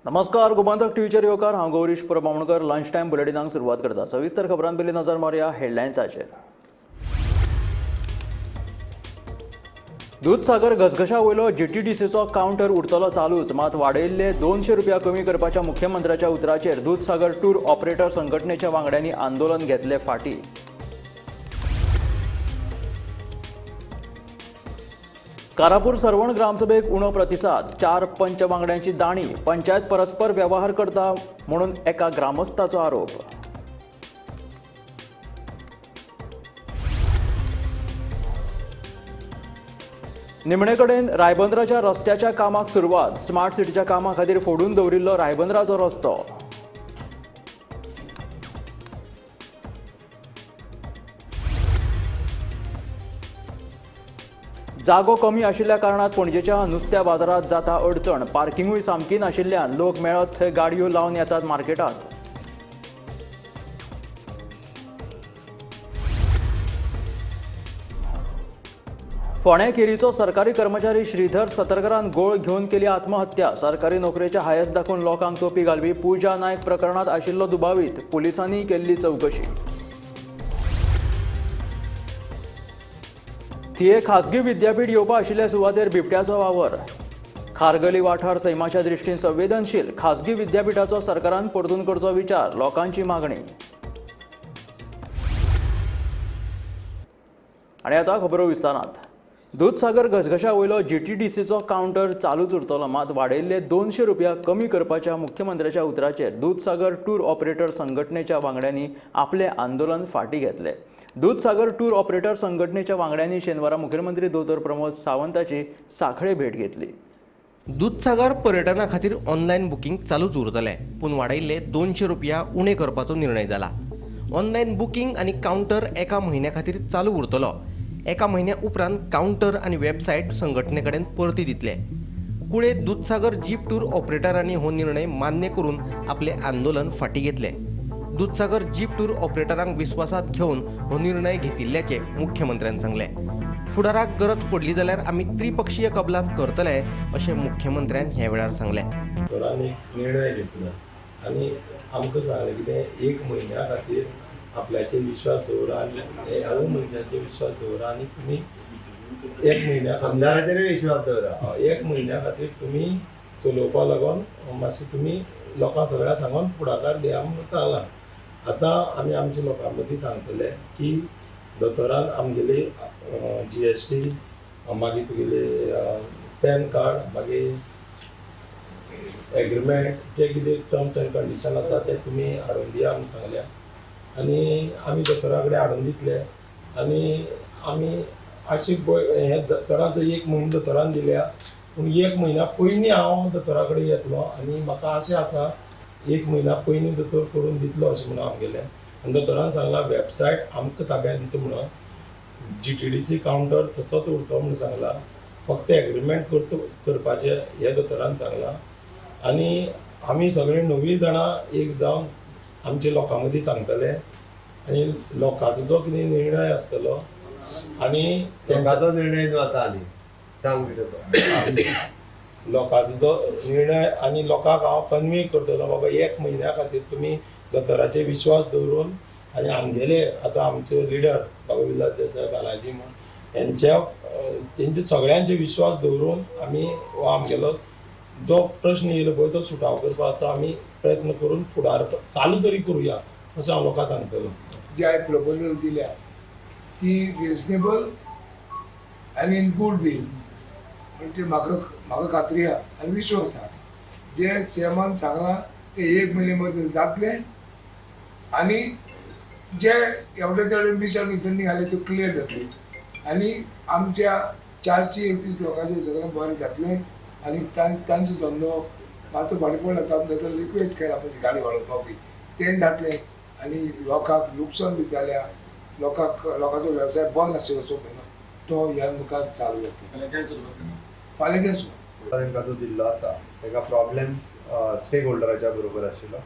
नमस्कार, गोमंतक टीव्हीचेर येवकार. हांव गौरीश परब आमोणकर. लंच टायम बुलेटिनाक सुरवात करता. सविस्तर खबरां पयलीं नजर मारया हेडलायन्साचेर. दूधसागर घसघशा वयलो जीटीडीसीचो कावंटर उरतलो चालूच, मात वाडयल्ले 200 रुपया कमी करपाच्या मुख्यमंत्र्याच्या उतराचेर दूधसागर टूर ऑपरेटर संघटनेच्या वांगड्यांनी आंदोलन घेतले फाटी. कारापूर सर्वण ग्रामसभेक उणो प्रतिसाद, 4 पंच वांगड्यांची दाणी, पंचायत परस्पर व्यवहार करता म्हणून एका ग्रामस्थाचो आरोप. निमणे कडेन रायबंदराच्या रस्त्याच्या कामाक सुरवात. स्मार्ट सिटीच्या कामा खातीर फोडून दवरिल्लो रायबंदराचो रस्तो. जागो कमी आशिल्ल्या कारणान पणजेच्या नुस्त्या बाजारांत जाता अडचण. पार्किंगूय सामकी नाशिल्ल्यान लोक मेळत थंय गाडयो लावन येतात मार्केटांत. फोंड्या केरीचो सरकारी कर्मचारी श्रीधर सतरकरान गोळ घेवन केली आत्महत्या. सरकारी नोकरेच्या हायस दाखोवन लोकांक तोपी घालपी पूजा नायक प्रकरणांत आशिल्लो दुबावीत. पुलिसांनी केल्ली चवकशी. थिये खासगी विद्यापीठ येवपा आशिल्ल्या सुवातेर बिबट्याचो वावर. खारगली वाठार सैमाच्या दृश्टीन संवेदनशील. खासगी विद्यापीठाचो सरकारान परतून करचो विचार, लोकांची मागणी. आनी आतां खबरो विस्तारांत. दूधसागर घसघशा वयलो जीटीडीसीचो कावंटर चालूच उरतलो, मात वाडयल्ले 200 रुपया कमी करपाच्या मुख्यमंत्र्याच्या उतराचेर दूधसागर टूर ऑपरेटर संघटनेच्या वांगड्यांनी आपलें आंदोलन फाटीं घेतलें. दूधसागर टूर ऑपरेटर संघटनेच्या वांगड्यांनी शेनवारा मुख्यमंत्री दोतोर प्रमोद सावंताची सांखळे भेट घेतली. दूधसागर पर्यटना खातीर ऑनलायन बुकींग चालूच उरतलें, पूण वाडयल्ले 200 रुपया उणे करपाचो निर्णय जाला. ऑनलायन बुकींग आनी कावंटर एका म्हयन्या खातीर चालू उरतलो. एका म्हयन्या उपरांत कावंटर आनी वेबसायट संघटने कडेन परती दितले. कुळे दूधसागर जीप टूर ऑपरेटरांनी हो निर्णय मान्य करून आपले आंदोलन फाटीं घेतले. दूधसागर जीप टूर ऑपरेटरांक विस्वासात घेवन हो निर्णय घेतिल्ल्याचें मुख्यमंत्र्यान सांगलें. फुडाराक गरज पडली जाल्यार आमी त्रिपक्षीय कबलात करतले अशें मुख्यमंत्र्यान ह्या वेळार सांगलें. एक निर्णय घेतला आनी आमकां सांगलें कितें एक म्हयन्या खातीर आपल्याचेर विश्वास दवरा आनी ह्या मनशाचेर विश्वास दवरा आनी तुमी एक म्हयन्या आमदाराचेरूय विश्वास दवरा. एक म्हयन्या खातीर तुमी चलोवपा लागून मातशें तुमी लोकांक सगळ्यांक सांगून फुडाकार दिया म्हणून सांगलां. आतां आमी आमच्या लोकां मदीं सांगतले की दोतोरान आमगेली GST, मागीर तुगेली पॅन कार्ड, मागीर एग्रीमेंट, जे कितें टर्म्स एंड कंडिशन आसा ते तुमी हाडून दिया म्हणून सांगल्या आनी आमी दोतोरा कडेन हाडून दितले. आनी आमी अशी हें चडांत चड एक म्हयनो दोतोरान दिल्या, पूण एक म्हयन्या पयलीं हांव दोतोरा कडेन येतलो आनी म्हाका आशा आसा एक म्हयन्या पयलीं दोतोर करून दितलो अशें म्हणून आमगेलें. आनी दोतोरान सांगलां वेबसायट आमकां ताब्यांत दिता म्हणून, GTDC counter तसोच उरतलो म्हणून सांगलां, फक्त एग्रीमेंट करपाचें हें दोतोरान सांगलां. आनी आमी सगळीं 9 जाणां एक जावन आमच्या लोकां मदीं सांगतले आनी लोकांचो जो कितें निर्णय आसतलो आनी लोकांचो निर्णय जो आतां आनी सांग कितें तो लोकांचो जो निर्णय आनी लोकांक हांव कन्वे करतलो बाबा एक म्हयन्या खातीर तुमी दोतोराचेर विश्वास दवरून आनी आमगेले आतां आमचे लिडर बाबा विलास देसाय बालाजी म्हूण हेंच्या तेंचे सगळ्यांचे विश्वास दवरून आमी हो आमगेलो जो प्रश्न येयलो पळय तो सुटावो करपाचो आमी प्रयत्न करून फुडार चालू तरी करुया अशें हांव लोकांक सांगतलो. जे हांवें प्रपोजल दिल्या ती रिजनेबल आनी इन गूड will, म्हणजे म्हाका म्हाका खात्री आहा आनी विश्वास आहा जे सीएमान सांगलां ते एक म्हयने मदीं जातलें आनी जे एवढे तेवढे मिसअंडरस्टँडींग आसलें त्यो क्लियर जातली आनी आमच्या 431 लोकांचें सगळें बरें जातलें आनी तांचो धंदो मातसो फाटीं पडला तो आमकां रिक्वेस्ट केला पळय गाडी वाडोवपाक बी तें जातलें आनी लोकांक लुकसाण बी जाल्या लोकांक लोकांचो वेवसाय बंद आशिल्लो सो म्हयनो तो ह्या मुखार चालू जातलो फाल्यांच्यान सुरवात. तांकां जो दिल्लो आसा ताका प्रॉब्लेम्स स्टेक होल्डराच्या बरोबर आशिल्लो,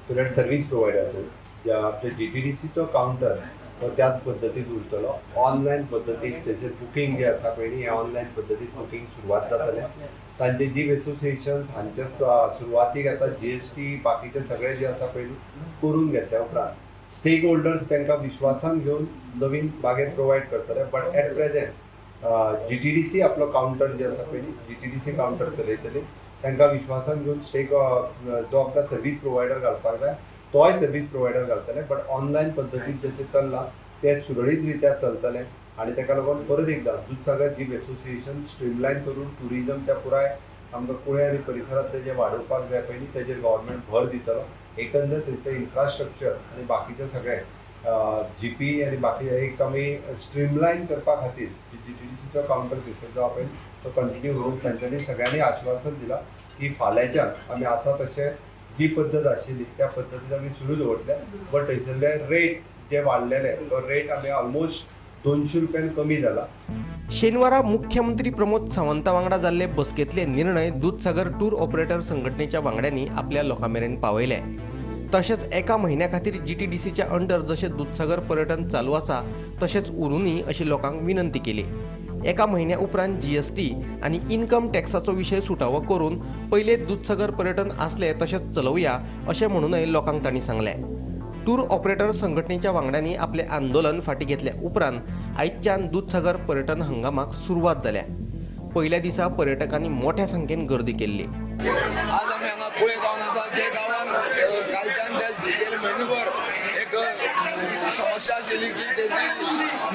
तुवें सर्वीस प्रोवायडराचो ज्या आमच्या GTDCचो कावंटर तो त्याच पद्दतीन उरतलो. ऑनलायन पद्दतीन तशेंच बुकींग जें आसा पळय न्ही, हें ऑनलायन पद्दतीन बुकींग सुरवात जातलें. तांचे जीप एसोसिएशन हांच्या सुरवातीक आतां GST बाकीचे सगळे जे आसा पळय करून घेतल्या उपरांत स्टेक होल्डर्स तांकां विश्वासान घेवन नवीन मागीर प्रोवायड करतले. बट एट प्रेजेंट GTDC आपलो कावंटर जे आसा पळय GTDC counter चलयतली. तांकां विश्वासान घेवन स्टेक जो आमकां सर्वीस प्रोवायडर घालपाक जाय तोय सर्वीस प्रोवायडर घालतले. बट ऑनलायन पद्दतीन जशें चल्लां तें सुरळीत रित्या चलतलें आनी ताका लागून परत एकदां दुदसागर जीप एसोसिएशन स्ट्रीमलायन करून ट्युरिजम त्या पुराय आमकां कुळे आनी परिसरांतलें जें वाडोवपाक जाय पळय न्ही तेजेर गव्हर्मेंट भर दितलो. एकंदर थंयचें इन्फ्रास्ट्रक्चर आनी बाकीचें सगळें GP आनी बाकी एक आमी स्ट्रीमलायन करपा खातीर GTDCचो कावंटर थंयसर जो आहा पळय तो कंटिन्यू करून तांच्यांनी सगळ्यांनी आश्वासन दिलां की फाल्यांच्यान आमी आसा तशें जी पद्दत आशिल्ली त्या पद्दतीन आमी सुरू दवरतले. बट थंयसरले रेट जे वाडलेले तो रेट आमी ऑलमोस्ट 200 रुपयान कमी जाला. शेनवारा मुख्यमंत्री प्रमोद सावंता वांगडा जाल्ले बसकेंतले निर्णय दुदसागर टूर ऑपरेटर संघटनेच्या वांगड्यांनी आपल्या लोकां मेरेन पावयले. तशेंच एका म्हयन्या खातीर GTDCच्या अंडर जशें दुदसागर पर्यटन चालू आसा तशेंच उरुनी अशी लोकांक विनंती केली. एका म्हयन्या उपरांत GST आनी इन्कम टॅक्साचो विशय सुटावो करून पयले दुदसागर पर्यटन आसले तशेंच चलोवया अशें म्हणूनय लोकांक तांणी सांगलें. टूर ऑपरेटर संघटनेच्या वांगड्यांनी आपलें आंदोलन फाटीं घेतल्या उपरांत आयच्यान दुदसागर पर्यटन हंगामाक सुरवात जाल्या. पयल्या दिसा पर्यटकांनी मोठ्या संख्येन गर्दी केल्ली. आज आमी हांगा कुळे गांवांत आसा, जे गांवांत कालच्यान ते गेले म्हयनोभर एक समस्या आशिल्ली की तेजी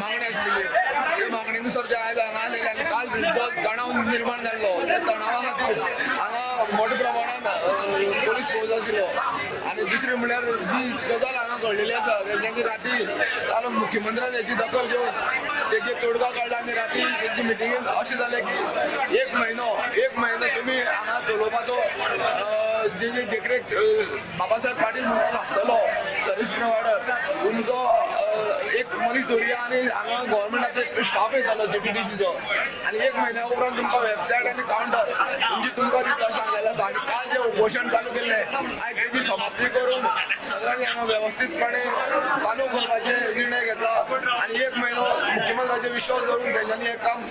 मागणी आसलेली, त्या मागणीनुसार ते आयज हांगा आलेले आनी काल जो तणाव निर्माण जाल्लो त्या तणावा खातीर हांगा मोठ्या प्रमाणात पोलीस फोर्स आशिल्लो. आनी दुसरी म्हणल्यार जी गजाल हांगा घडलेली आसा तेंच्यांनी राती काल मुख्यमंत्र्यान हेची दखल घेवन तेजेर तोडगा काडला आनी राती तेंची मिटिंगेन अशें जालें की एक म्हयनो तुमी हांगा चलोवपाचो जे देखरेख बाबासाहेब पाटील म्हणून आसतलो सर्वीस प्रोवायडर तुमचो एक मनीस दवरुया आनी हांगा गव्हर्मेंटाचो एक स्टाफ येतालो GTDCचो आनी एक म्हयन्या उपरांत तुमकां वेबसायट आनी कावंटर तुमची तुमकां दितलो अशें सांगलेलें आसा. आनी काल जें उपोशण चालू केल्लें आयज तेजी समाप्ती करून सगळ्यांनी हांगा वेवस्थीतपणे चालू करपाचे निर्णय घेतला आनी एक म्हयनो मुख्यमंत्र्याचेर विश्वास दवरून तेंच्यांनी हें काम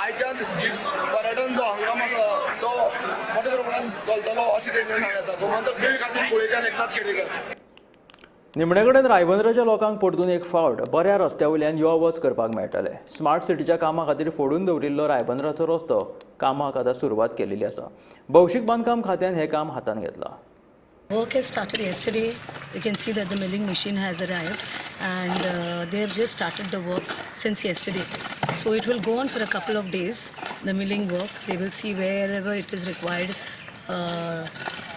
आयच्यान जी पर्यटन जो हंगाम आसा तो मोठ्या प्रमाणात चलतलो अशें तेंच्यांनी सांगलें. गोमंतक न्यूज खातीर कुळेच्यान एकनाथ खेडेकर. निमणे कडेन रायबंदराच्या लोकांक परतून एक फावट बऱ्या रस्त्या वयल्यान यो वच करपाक मेळटलें. स्मार्ट सिटीच्या कामा खातीर फोडून दवरिल्लो रायबंदराचो रस्तो कामाक आतां सुरवात केलेली आसा. भौशीक बांदकाम खात्यान हें काम हातांत घेतलां. Work has started yesterday. You can see that the milling machine has arrived and they have just started the work since yesterday. So it will go on for a couple of days, the milling work. They will see wherever it is required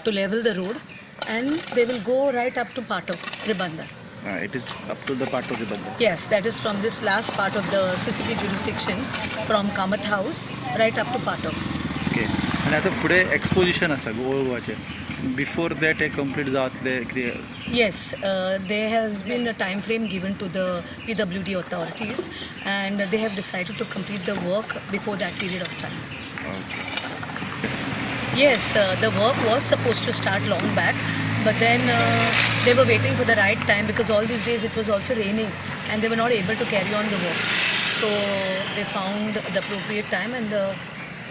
to level the road and they will go right up to Pato, Ribandar. It is up to the Pato Ribandar? Yes, that is from this last part of the CCP jurisdiction from Kamath House right up to Pato. Okay. And at the फुडें exposition आसा old गोवाचें. Before that complete जातले कितें? Yes, there has been a time frame given to the PWD authorities and they have decided to complete the work before that period of time. Okay. Yes, the work was supposed to start long back, but then they were waiting for the right time because all these days it was also raining and they were not able to carry on the work. So they found the appropriate time and the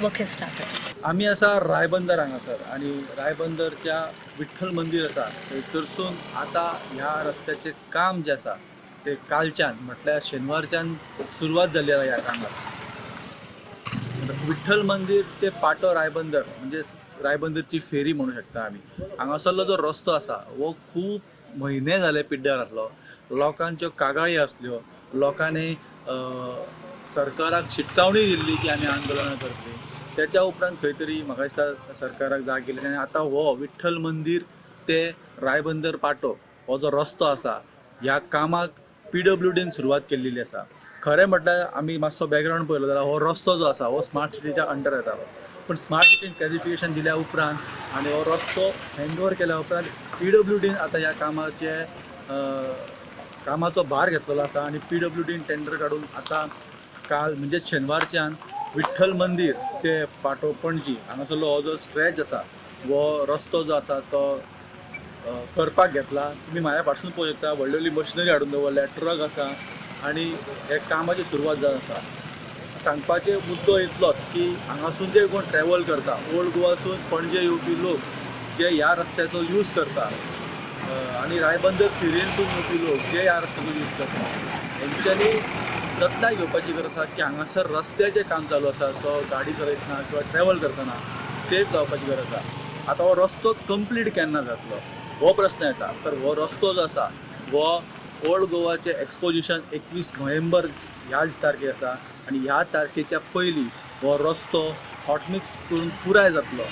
work has started. आमी आसा रायबंदर हांगासर आनी रायबंदरच्या विठ्ठल मंदीर आसा थंयसरसून आतां ह्या रस्त्याचें काम जें आसा तें कालच्यान म्हटल्यार शेनवारच्यान सुरवात जाल्ली आसा ह्या कामाक. विठ्ठल मंदीर ते पाटो रायबंदर म्हणजे रायबंदरची फेरी म्हणू शकता आमी. हांगासरलो जो रस्तो आसा हो खूब म्हयने जाले पिड्ड्यार आसलो. लोकांच्यो कागाळी आसल्यो, लोकांनी सरकाराक शिटकावणी दिल्ली की आमी आंदोलनां करतली. त्याच्या उपरांत खंय तरी म्हाका दिसता सरकाराक जाग येयली आनी आतां हो विठ्ठल मंदीर ते रायबंदर पाटो हो जो रस्तो आसा ह्या कामाक PWDन सुरवात केल्लेली आसा. खरें म्हटल्यार आमी मातसो बॅकग्रावंड पळयलो जाल्यार हो रस्तो जो आसा हो स्मार्ट सिटीच्या अंडर येतालो, पूण स्मार्ट सिटीन क्लॅसिफिकेशन दिल्या उपरांत आनी हो रस्तो हँड ओवर केल्या उपरांत PWDन आतां ह्या कामाचे कामाचो भार घेतलेलो आसा आनी PWDन टेंडर काडून आतां काल म्हणजे शेनवारच्यान विठ्ठल मंदीर ते पाटो पणजी हांगासरलो हो जो स्ट्रेच आसा हो रस्तो जो आसा तो करपाक घेतला. तुमी म्हाज्या फाटसून पळोवंक शकता, व्हडली व्हडली मशिनरी हाडून दवरल्या, ट्रक आसा आनी हे कामाची सुरवात जावन आसा. सांगपाचे मुद्दो इतलोच की हांगासून जे कोण ट्रॅवल करता, ओल्ड गोवासून पणजे येवपी लोक जे ह्या रस्त्याचो यूज करता आनी रायबंदर फेरयेनसून येवपी लोक जे ह्या रस्त्याचो यूज करता, हेंच्यांनी जतनाय घेवपाची गरज आसा की हांगासर रस्त्याचें काम चालू आसा. सो गाडी चलयतना किंवा ट्रॅवल करतना सेफ जावपाची गरज आसा. आतां हो रस्तो कंप्लीट केन्ना जातलो हो प्रस्न येता. तर हो रस्तो जो आसा हो ओल्ड गोवाचें एक्सपोजिशन 21 नोव्हेंबर ह्याच तारखेर आसा आनी ह्या तारखेच्या पयलीं हो रस्तो हॉटमिक्स करून पुराय जातलो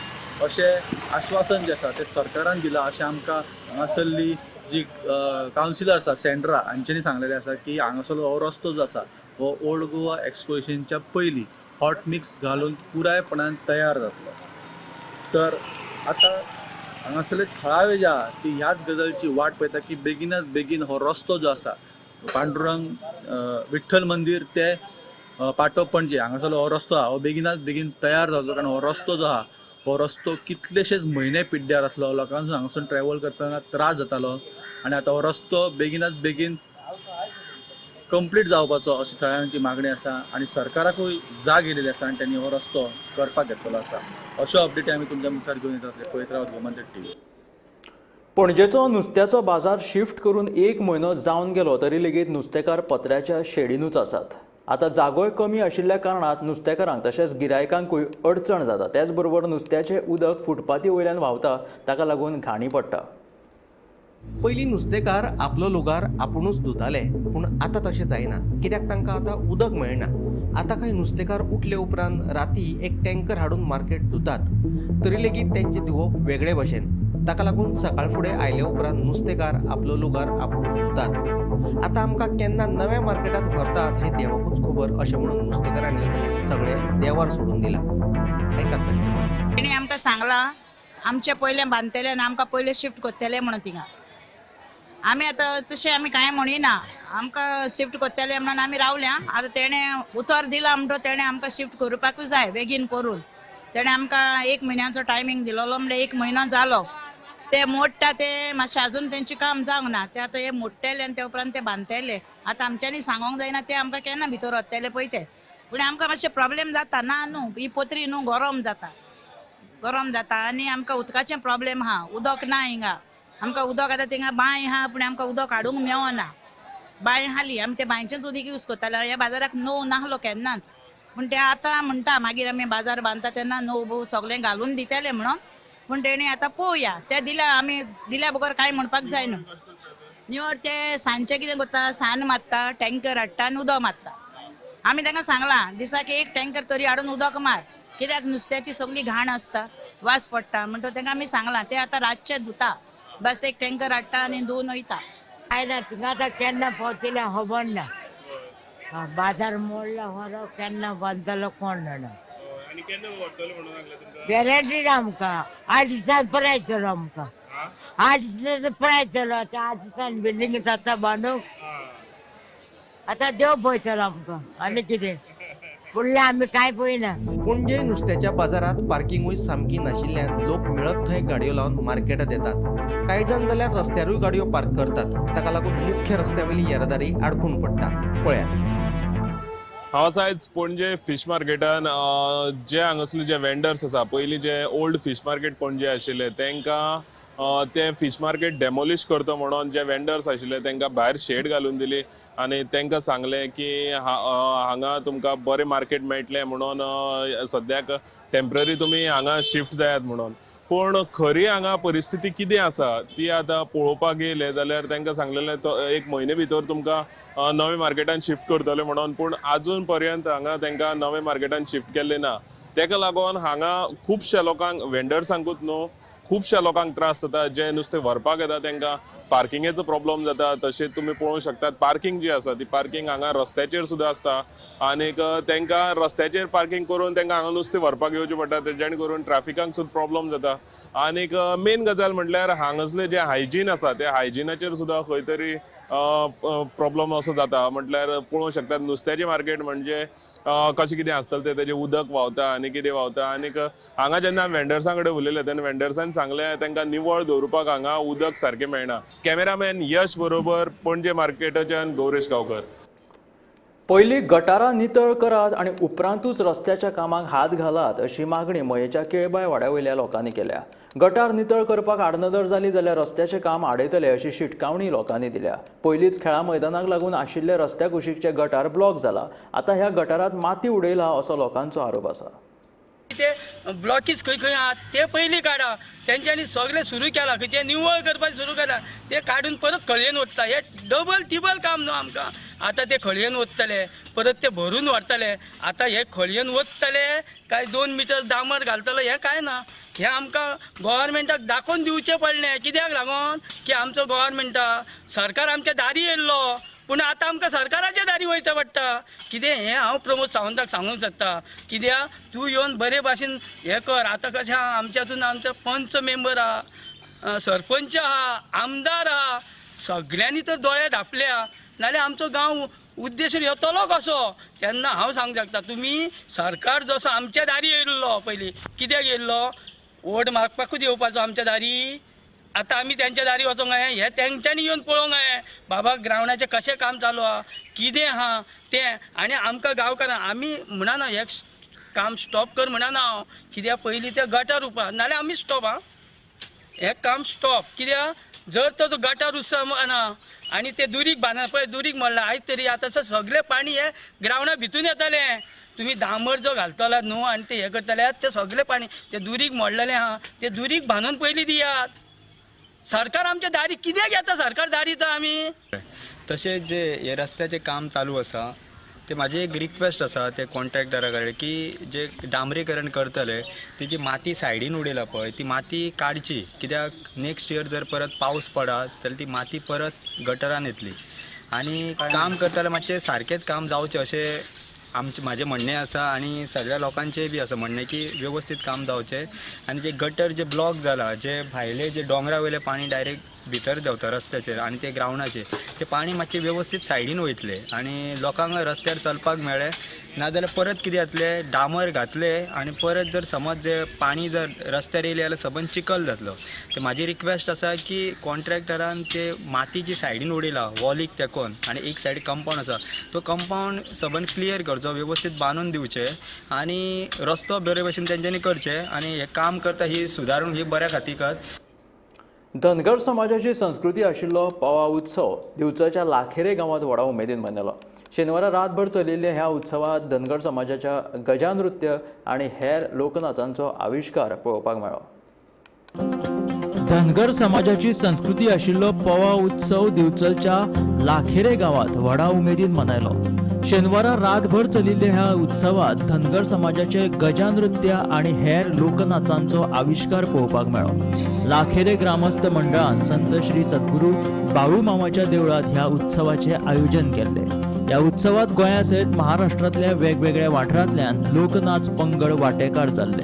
अशें आश्वासन जें आसा तें सरकारान दिलां अशें आमकां हांगासरली जी कावन्सिलर आसा सेंड्रा हांच्यांनी सांगलेलें आसा की हांगासरलो हो रस्तो जो आसा हो ओल्ड गोवा एक्सपोजिशनच्या पयलीं हॉटमिक्स घालून पुरायपणान तयार जातलो. तर आतां हांगासरले थळावे जे आहा ती ह्याच गजालीची वाट पळयता की बेगिनात बेगीन हो रस्तो जो आसा पांडुरंग विठ्ठल मंदीर ते पाटो पणजे हांगासरलो हो रस्तो आहा हो बेगिनात बेगीन तयार जावचो, कारण हो रस्तो जो आहा हो रस्तो कितलेशेच म्हयने पिड्ड्यार आसलो, लोकांक हांगासून ट्रॅवल करतना त्रास जातालो आनी आतां हो रस्तो बेगिनात बेगीन कंप्लीट जावपाचो अशी थळाव्यांची मागणी आसा आनी सरकाराकूय जाग येयलेली आसा आनी त्यांनी हो रस्तो करपाक घेतलेलो आसा. अश्यो अपडेटी आमी तुमच्या मुखार घेवन येतात. पळयत रावत गोमंतक टीव्ही. पणजेचो नुस्त्याचो बाजार शिफ्ट करून 1 म्हयनो जावन गेलो तरी लेगीत नुस्तेकार पत्र्याच्या शेडीनूच आसात. आतां जागोय कमी आशिल्ल्या कारणान नुस्तेकारांक तशेंच गिरायकांकूय अडचण जाता. त्याच बरोबर नुस्त्याचें उदक फुटपाथी वयल्यान व्हांवता, ताका लागून घाणी पडटा. पयलीं नुस्तेकार आपलो लुगार आपुणूच धुताले, पूण आतां तशें जायना, कित्याक तांकां आतां उदक मेळना. आतां कांय नुस्तेकार उठले उपरांत राती एक टँकर हाडून मार्केट धुतात, तरी लेगीत तेंचें धुवप वेगळे भशेन. ताका लागून सकाळ फुडें आयले उपरांत नुस्तेकार आपलो लुगार आपुणूच धुतात. आतां आमकां केन्ना नव्या मार्केटांत व्हरतात हें देवाकूच खबर अशें म्हणून नुस्तेकारांनी सगळें देवार सोडून दिलां. आयकात तांचें. तेणी आमकां सांगलां आमचें पयलें बांदतलें आनी आमकां पयलें शिफ्ट करतलें म्हणून. थिंगा आमी आतां तशें आमी कांय म्हणिना, आमकां शिफ्ट करतले म्हणून आमी रावल्या. आतां तेणें उतर दिलां म्हणटो तेणें आमकां शिफ्ट करपाकूच जाय बेगीन करून. तेणें आमकां 1 म्हयन्याचो टायमींग दिलोलो, म्हणल्यार 1 म्हयनो जालो. ते मोडटा ते मातशें अजून तेंचें काम जावंक ना, ते आतां हे मोडटले आनी ते उपरांत ते बांदतले. आतां आमच्यांनी सांगोंक जायना ते आमकां केन्ना भितर वतले पळय ते, पूण आमकां मातशें प्रॉब्लेम जाता ना न्हू, ही पत्री न्हू गरम जाता, गरम जाता आनी आमकां उदकाचें प्रॉब्लेम आहा, उदक ना हिंगा. आमकां उदक आतां थिंगा बांय आहा पूण आमकां उदक हाडूंक मेळना. बांय हाली आमी ते बांयचेंच उदीक यूज करताले. ह्या बाजाराक नोव नाहलो केन्नाच, पूण ते आतां म्हणटा मागीर आमी बाजार बांदता तेन्ना नोव बोव सगळें घालून दितले म्हणून, पूण तेणी आतां पळोवया ते दिल्या आमी दिल्या बगर कांय म्हणपाक जायना. निवड ते सांजचे कितें करता, सान मारता, टँकर हाडटा आनी उदक मारता. आमी तांकां सांगलां दिसाक 1 टँकर तरी हाडून उदक मार, कित्याक नुस्त्याची सगळी घाण आसता, वास पडटा म्हणटो तांकां आमी सांगलां. ते आतां रातचे धुता, बस 1 टँकर हाडटा आनी धुवन वयता. काय ना थिंगा आतां केन्ना पावतले खबर ना, बाजार मोडला खरो, केन्ना बांदतलो कोण जाणा. गॅरंटी ना आमकां, 8 दिसान पुराय चलो आमकां, 8 दिसांचो पुराय चलो. आतां 8 दिसान बिल्डींग जाता बांदूंक, आतां देव पळयतलो आमकां आनी कितें फुडलें आमी कांय पळयना. पणजे नुस्त्याच्या बाजारात पार्किंगूय सामकी नाशिल्ल्यान लोक मेळत थंय गाडयो लावन मार्केटात येतात. कांय जाण जाल्यार रस्त्यारूय गाडयो पार्क करतात, ताका लागून मुख्य रस्त्यावेली येरादारी आडकून पडटा. पळयात. हांव आसा आयज पणजे फिश मार्केटान. जे हांगासरले जे वेंडर्स आसा, पयलीं जे ओल्ड फिश मार्केट पणजे आशिल्ले तांकां ते फिश मार्केट डेमोलिश करता म्हणून जे वेंडर्स आशिल्ले तांकां भायर शेड घालून दिली आनी तांकां सांगलें की हांगा तुमकां बरें मार्केट मेळटलें म्हणून सद्याक टेम्पररी तुमी हांगा शिफ्ट जायात म्हणून. पूण खरी हांगा परिस्थिती कितें आसा ती आतां पळोवपाक गेले जाल्यार तांकां सांगलेलें तो 1 म्हयने भितर तुमकां नवे मार्केटान शिफ्ट करतले म्हणून, पूण आजून पर्यंत हांगा तांकां नवे मार्केटान शिफ्ट केल्लें ना. ताका लागून हांगा खुबश्या लोकांक, वेंडर्सांकूच न्हू, खुबश्या लोकांक त्रास जाता. जे नुस्तें व्हरपाक येता तांकां पार्किंगेचो प्रॉब्लम जाता. तशेंच तुमी पळोवंक शकतात पार्किंग जी आसा ती पार्किंग हांगा रस्त्याचेर सुद्दां आसता आनीक तांकां रस्त्याचेर पार्किंग करून तांकां हांगा नुस्तें व्हरपाक येवचें पडटा, जेणे करून ट्राफिकांक सुद्दां प्रॉब्लम जाता. आनीक मेन गजाल म्हटल्यार हांगासले जे हायजीन आसा ते हायजिनाचेर सुद्दां खंय तरी प्रॉब्लम असो जाता. म्हटल्यार पळोवंक शकतात नुस्त्याचें मार्केट म्हणजे कशें कितें आसतलें तें, तेजें उदक व्हांवता आनी कितें व्हांवता. आनीक हांगा जेन्ना वेंडर्सां कडेन उलयले तेन्ना वेंडर्सान सांगलें तांकां निवळ दवरुपाक हांगा उदक सारकें मेळना. कॅमेरामॅन यश बरोबर पणजे मार्केटाच्यान गौरेश गांवकर. पयलीं गटारां नितळ करात आनी उपरांतूच रस्त्याच्या कामाक हात घालात अशी मागणी मयेच्या केळबाय वाड्या वयल्या लोकांनी केल्या. गटार नितळ करपाक आडनदर जाली जाल्यार रस्त्याचें काम आडयतले अशी शिटकावणी लोकांनी दिल्या. पयलींच खेळा मैदानाक लागून आशिल्ले रस्त्या कुशीकचे गटार ब्लॉक जाला, आतां ह्या गटारांत माती उडयला असो लोकांचो आरोप आसा. ते ब्लॉकीज खंय खंय आहात ते पयलीं काडा, तेंच्यांनी सगळें सुरू केलां, खंयचें निवळ करपाक सुरू केलां ते काडून परत खळयेन वता. हे डबल टिबल काम न्हू आमकां. आतां ते खळयेन वतले परत ते भरून व्हरतले, आतां हे खळयेन वतले काय 2 मिटर डांबर घालतले हें कांय ना. हें आमकां गोवोरमेंटाक दाखोवन दिवचें पडलें, कित्याक लागून की आमचो गोवोरमेंटा सरकार आमच्या दारी येयल्लो, पूण आतां आमकां सरकाराच्या दारी वयचें पडटा. कितें हें हांव प्रमोद सावंताक सांगूंक शकता, कित्याक तूं येवन बरे भाशेन हें कर. आतां कशें आहा आमच्यातून आमचो पंच मेंबर आहा, सरपंच आहा, आमदार आहा, सगळ्यांनी तर दोळे धापल्या, नाल्यार आमचो गांव उद्देश येतलो कसो. तेन्ना हांव सांगूंक शकता तुमी सरकार जसो आमच्या दारी येयल्लो पयलीं कित्याक येयल्लो, वोट मागपाकूच येवपाचो आमच्या दारी, आतां आमी तेंच्या दारी वचोंक जाय, हें तेंच्यांनी येवन पळोवंक जाय बाबा ग्रावंडाचें कशें काम चालू आहा कितें आहा तें. आनी आमकां गांवकारांक आमी म्हणना हें काम स्टॉप कर म्हणना हांव, कित्याक पयलीं तें गटार उपा नाल्यार आमी स्टॉप आं, हें काम स्टॉप. कित्याक जर तर तो गटार उसना आनी ते दुरीग बांदना पळय, दुरीग म्हणलां आयज तरी आतां सगळें पाणी हें ग्रावंडा भितून येतलें. तुमी डांबर जो घालतला न्हू आनी ते हें करतले तें सगळें पाणी तें दुरीग मोडलेलें आहा तें दुरीग बांदून पयलीं दियात. सरकार आमच्या दारी कित्याक येता, सरकार दारी तर आमी. तशेंच जे हे रस्त्याचें काम चालू आसा ते म्हाजी एक रिक्वेस्ट आसा ते कॉन्ट्रॅक्टरा कडेन की जे डांबरीकरण करतले तेजी माती सायडीन उडयला पळय ती माती काडची, कित्याक नेक्स्ट इयर जर परत पावस पडत जाल्यार ती माती परत गटरान येतली. आनी काम करतले मातशें सारकेंच काम जावचें अशें आमचें म्हाजें म्हणणें आसा आनी सगळ्या लोकांचें बी आसा म्हणणें की वेवस्थीत काम जावचें. आनी जे गटर जे ब्लॉक जाला, जे भायले जे दोंगरा वयलें पाणी डायरेक्ट भितर देंवता रस्त्याचेर आनी ते ग्रावंडाचेर ते पाणी मातशें वेवस्थीत सायडीन वयतलें आनी लोकांक रस्त्यार चलपाक मेळ्ळें. नाजाल्यार परत कितें जातलें, डांबर घातले आनी परत जर समज जे पाणी जर रस्त्यार येयलें जाल्यार सबंद चिखल जातलो. तर म्हाजी रिक्वेस्ट आसा की कॉन्ट्रॅक्टरान ते माती जी सायडीन उडयला वॉलीक तेकोन आनी एक सायड कंपावंड आसा तो कंपावंड सबंद क्लियर करचो, वेवस्थीत बांदून दिवचें आनी रस्तो बरे भशेन तेंच्यांनी करचें आनी हें काम करता ही सुदारून ही बऱ्या खातीर कर. धनगर समाजाची संस्कृती आशिल्लो पवा उत्सव दिवचलच्या लाखेरे गांवांत व्हडा उमेदीन मनयलो. शेनवारा रातभर चलिल्ल्या ह्या उत्सवात धनगर समाजाच्या गजानृत्य आनी हेर लोकनाचांचो आविश्कार पळोवपाक मेळ्ळो. धनगर समाजाची संस्कृती आशिल्लो पवा उत्सव दिवचलच्या लाखेरे गांवांत व्हडा उमेदीन मनयलो. शेनवारा रातभर चलिल्ल्या ह्या उत्सवात धनगर समाजाचे गजानृत्य आनी हेर लोकनाचांचो आविश्कार पळोवपाक मेळ्ळो. लाखेरे ग्रामस्थ मंडळान संत श्री सद्गुरू बाळू मामाच्या देवळात ह्या उत्सवाचे आयोजन केल्ले. ह्या उत्सवात गोंया सयत महाराष्ट्रांतल्या वेगवेगळ्या वाठारांतल्यान लोकनाच पंगड वांटेकार जाल्ले.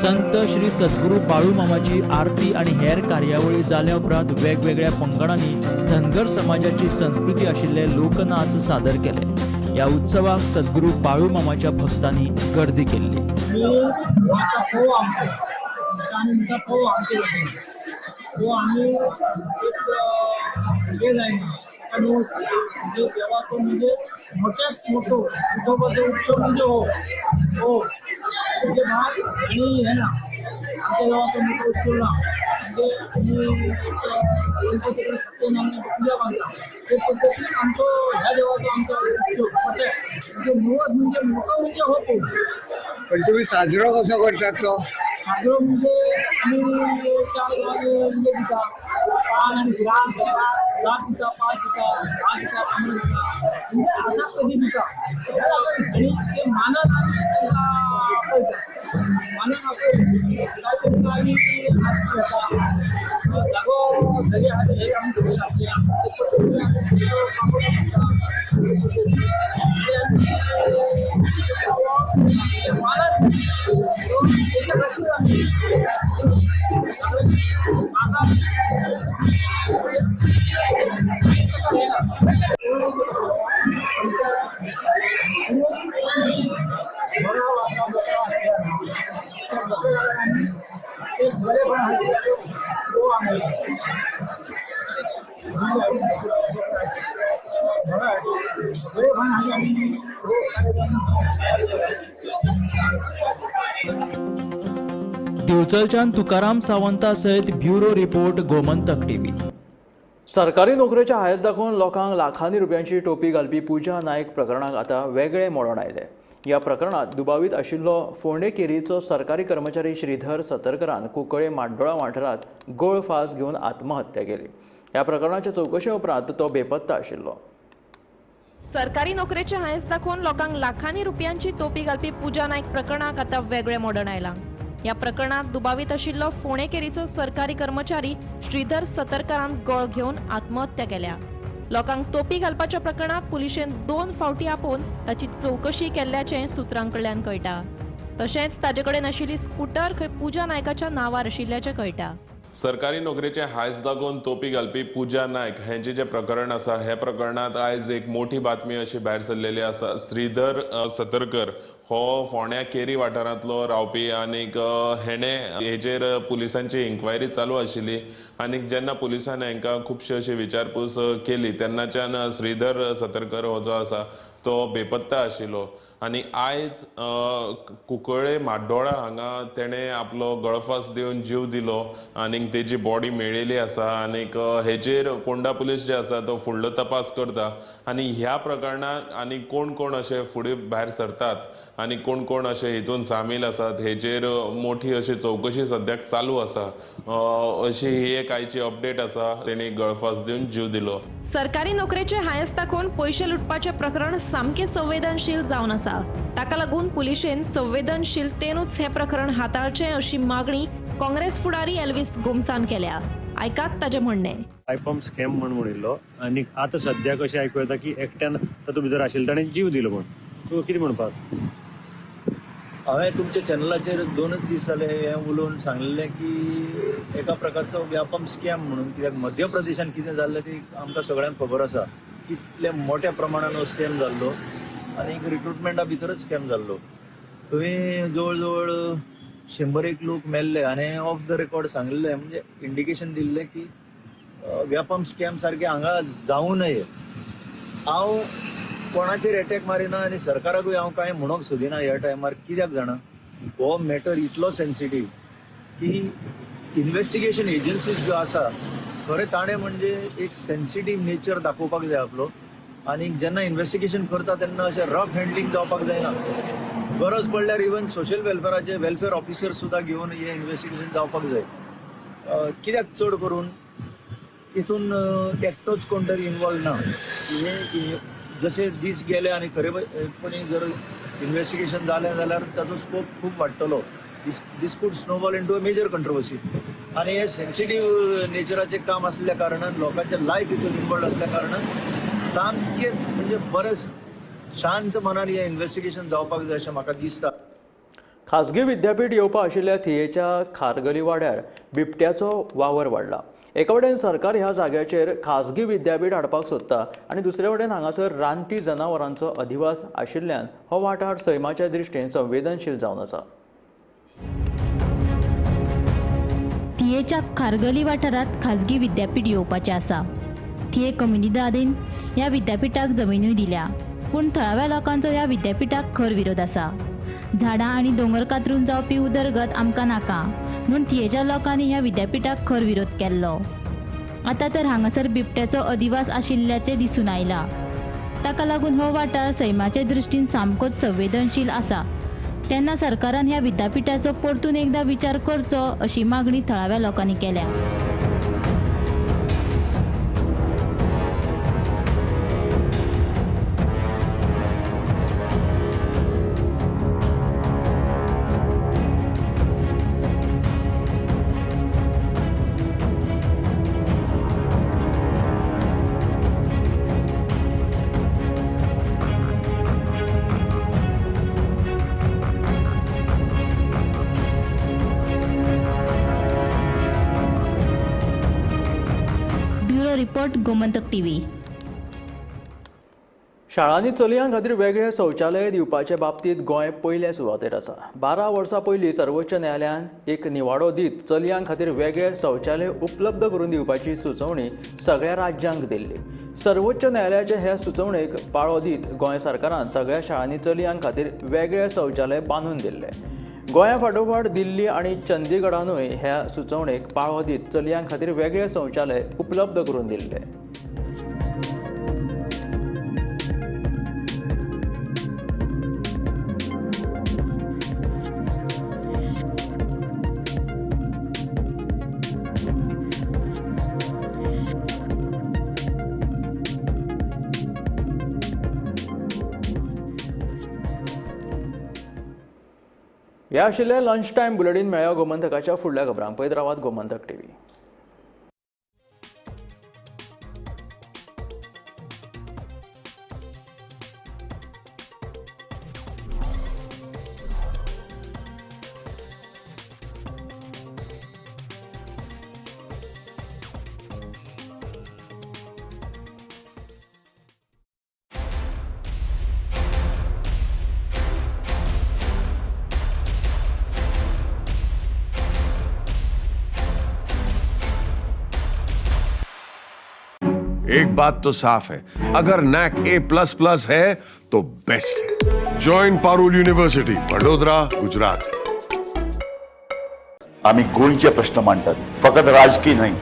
संत श्री सद्गुरू बाळू मामाची आरती आनी हेर कार्यावळी जाल्या उपरांत वेगवेगळ्या पंगडांनी धनगर समाजाची संस्कृती आशिल्ले लोकनाच सादर केले. ह्या उत्सवाक सद्गुरू बाळू मामाच्या भक्तांनी गर्दी केल्ली. म्हणजे म्हणजे मोठ्यात मोठो विठोबाचो उत्सव म्हणजे हो हो म्हणजे भात आणि हे ना आमच्या गावाचो मोठो उत्सव ना म्हणजे आमी गणपती सत्यनारायण पूजा बांदता ते पद्दतीन आमचो ह्या देवाचो आमचो उत्सव मोठे म्हणजे नवस म्हणजे मोठो म्हणजे हो. पण तुम्ही साजरो कसो करतात तो? साजरो म्हणजे आमी चार गांवांनी म्हणजे दिता पान आणि शिरा दिता, 7 दिता, 5 दिता, 10 दिता, 15 दिता, म्हणजे आसा कशी दिता आणि ते मानन आमी तांकां पळयता. मानन आपयता काय तांकां आमी आरती घेता, जागो जरी आहा तेजेर आमी दिवचलच्यान तुकाराम सावंता सयत ब्युरो रिपोर्ट, गोमंतक टीव्ही. सरकारी नोकरेच्या हांयस दाखोवन लोकांक लाखांनी रुपयांची टोपी घालपी पूजा नायक प्रकरणाक आतां वेगळें मोडण आयलें. ह्या प्रकरणांत दुबावीत आशिल्लो फोंडे केरीचो सरकारी कर्मचारी श्रीधर सतरकरान कुंकळे माड्डोळा वाठारांत गोळ फास घेवन आत्महत्या केली. ह्या प्रकरणाचे चवकशे उपरांत तो बेपत्ता आशिल्लो. सरकारी नोकरेचे हांयस दाखोवन लोकांक लाखांनी रुपयांची तोपी घालपी पूजा नायक प्रकरणाक आतां वेगळें मोडण आयलां. ह्या प्रकरणात दुबावीत आशिल्लो फोंडे केरीचो सरकारी कर्मचारी श्रीधर सतरकरान गळ घेवन आत्महत्या केल्या. लोकांक तोपी घालपाच्या प्रकरणात पुलिशेन 2 फावटी आपोवन ताची चवकशी केल्ल्याचें सुत्रां कडल्यान कळटा. तशेंच ताजे कडेन आशिल्ली स्कूटर खंय पूजा नायकाच्या नांवार आशिल्ल्याचें कळटा. सरकारी नोकरेचे हांयस दाखोवन तोपी घालपी पूजा नायक हेंचे जे प्रकरण आसा, हे प्रकरणांत आयज एक मोठी बातमी अशी भायर सरलेली आसा. श्रीधर सतरकर हो फोंड्या केरी वाठारांतलो रावपी आनीक हेणे हेजेर पुलिसांची इन्क्वायरी चालू आशिल्ली आनीक जेन्ना पुलिसान हेंकां खुबशी अशी विचारपूस केली तेन्नाच्यान श्रीधर सतरकर हो जो आसा तो बेपत्ता आशिल्लो आनी आयज कुंकळे माड्डोळा हांगा तेणें आपलो गळफास दिवन जीव दिलो आनीक तेजी बॉडी मेळिल्ली आसा आनीक हेजेर पोंडा पुलीस जे आसा तो फुडलो तपास करता आनी ह्या प्रकरणांत आनी कोण कोण अशे फुडें भायर सरतात आनी कोण कोण अशे हितून सामील आसात हेजेर मोठी अशी चवकशी सद्याक चालू आसा अशी ही एक आयची अपडेट आसा. तेणी गळफास दिवन जीव दिलो. सरकारी नोकरेचे हांयस दाखोवन पयशे लुटपाचें प्रकरण सामकें संवेदनशील जावन आसा. ताका लागून पुलिशेन संवेदनशीलतेनूच हें प्रकरण हाताळचें अशी मागणी काँग्रेस फुडारी एल्विस गोम्सान केल्या. आयकात ताजें म्हणणें. आयपॉम स्कॅम म्हण म्हणिल्लो आनी आतां सद्या कशें आयकूं येता की एकट्यान तातूंत भितर आशिल्लो ताणें जीव दिलो म्हण, तूं कितें म्हणपाक? हांवें तुमच्या चॅनलाचेर 2 दीस जाले हें उलोवन सांगलें की एका प्रकारचो व्यापम स्कॅम म्हणून, कित्याक मध्य प्रदेशान कितें जाल्लें ती आमकां सगळ्यांक खबर आसा, कितले मोठ्या प्रमाणान हो स्कॅम जाल्लो आनी रिक्रुटमेंटा भितरच स्कॅम जाल्लो. थंय जवळ जवळ 100 लोक मेल्ले आनी ऑफ the record सांगलें, म्हणजे इंडिकेशन दिल्लें की व्यापम स्कॅम सारकें हांगा जावं नये. हांव कोणाचेर एटॅक मारिना आनी सरकाराकूय हांव कांय म्हणूंक सोदिना ह्या टायमार, कित्याक जाणा हो मॅटर इतलो सेन्सिटीव की इन्वेस्टिगेशन एजन्सीज ज्यो आसा खरें ताणें म्हणजे एक सेन्सिटीव नेचर दाखोवपाक जाय आपलो आनी जेन्ना इन्वेस्टिगेशन करता तेन्ना अशें रफ हँडलिंग जावपाक जायना. गरज पडल्यार इवन सोशल वेलफेराचे वेलफेर ऑफिसर सुद्दां घेवन हें इन्वेस्टिगेशन जावपाक जाय. कित्याक चड करून हितून एकटोच कोण तरी इनवॉल्व ना. हे जशे दीस गेले आनी खरेपणी जर इन्वेस्टिगेशन जालें जाल्यार ताचो स्कोप खूब वाडटलो. This could snowball into a major controversy. आनी हे सेन्सिटीव नेचराचें काम आसल्या कारणान लोकांचें लायफ हितून इनवॉल्व आसल्या कारणान सामकें म्हणजे बरें शांत मनान हें इन्वेस्टिगेशन जावपाक जाय अशें म्हाका दिसता. खाजगी विद्यापीठ येवपा आशिल्ल्या थियेच्या खारगली वाड्यार बिबट्याचो वावर वाडला. एका वटेन सरकार ह्या जाग्याचेर खाजगी विद्यापीठ हाडपाक सोदता आनी दुसरे वटेन हांगासर रानटी जनावरांचो अधिवास आशिल्ल्यान हो वाठार सैमाच्या दृश्टीन संवेदनशील जावन आसा. थियेच्या खारगली वाठारांत खाजगी विद्यापीठ येवपाचें आसा. थिये कम्युनिदादीन ह्या विद्यापीठाक जमिनूय दिल्या, पूण थळाव्या लोकांचो ह्या विद्यापीठाक खर विरोध आसा. झाडां आनी दोंगर कातरून जावपी उदरगत आमकां नाका म्हूण थियेच्या लोकांनी ह्या विद्यापीठाक खर विरोध केल्लो. आतां तर हांगासर बिबट्याचो अधिवास आशिल्ल्याचें दिसून आयलां. ताका लागून हो वाठार सैमाचे दृश्टीन सामकोच संवेदनशील आसा. तेन्ना सरकारान ह्या विद्यापीठाचो परतून एकदा विचार करचो अशी मागणी थळाव्या लोकांनी केल्या. गोमंतक टीव्ही. शाळांनी चलयां खातीर वेगळे शौचालय दिवपाचे बाबतींत गोंय पयल्या सुवातेर आसा. 12 वर्सां पयलीं सर्वोच्च न्यायालयान एक निवाडो दीत चलयां खातीर वेगळे शौचालय उपलब्ध करून दिवपाची सुचोवणी सगळ्या राज्यांक दिल्ली. सर्वोच्च न्यायालयाचे हे सुचोवणेक पाळो दीत गोंय सरकारान सगळ्या शाळांनी चलयां खातीर वेगळे शौचालय बांदून दिल्ले. गोंया फाटोफाट दिल्ली आनी चंदीगडानूय ह्या सुचोवणेक पाळो दीत चलयां खातीर वेगळे शौचालय उपलब्ध करून दिल्ले. हे आशिल्लें लंच टायम बुलेटीन. मेळ्या गोमंतकाच्या फुडल्या खबरांक. पळयत रावात गोमंतक टीव्ही. एक बात तो साफ है, अगर नैक A++ है तो बेस्ट है। Join Parul university, Vadodara, Gujarat. आम्ही गोंयचे प्रश्न मांडटात, फकत राजकीय न्हय,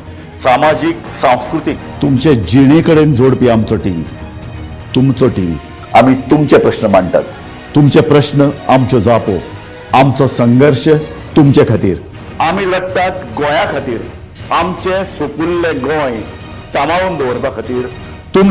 सामाजीक, सांस्कृतीक। तुमचे जिणे कडेन जोडपी आमचो टीव्ही, तुमचो टीव्ही। आम्ही तुमचे प्रश्न मांडटात, तुमचे प्रश्न आमच्यो जापो, आमचो संघर्ष तुमचे खातीर। आमी लडटात गोंया खातीर, आमचें सुपुल्लें गोंय सांबाळून दवरपा खातीर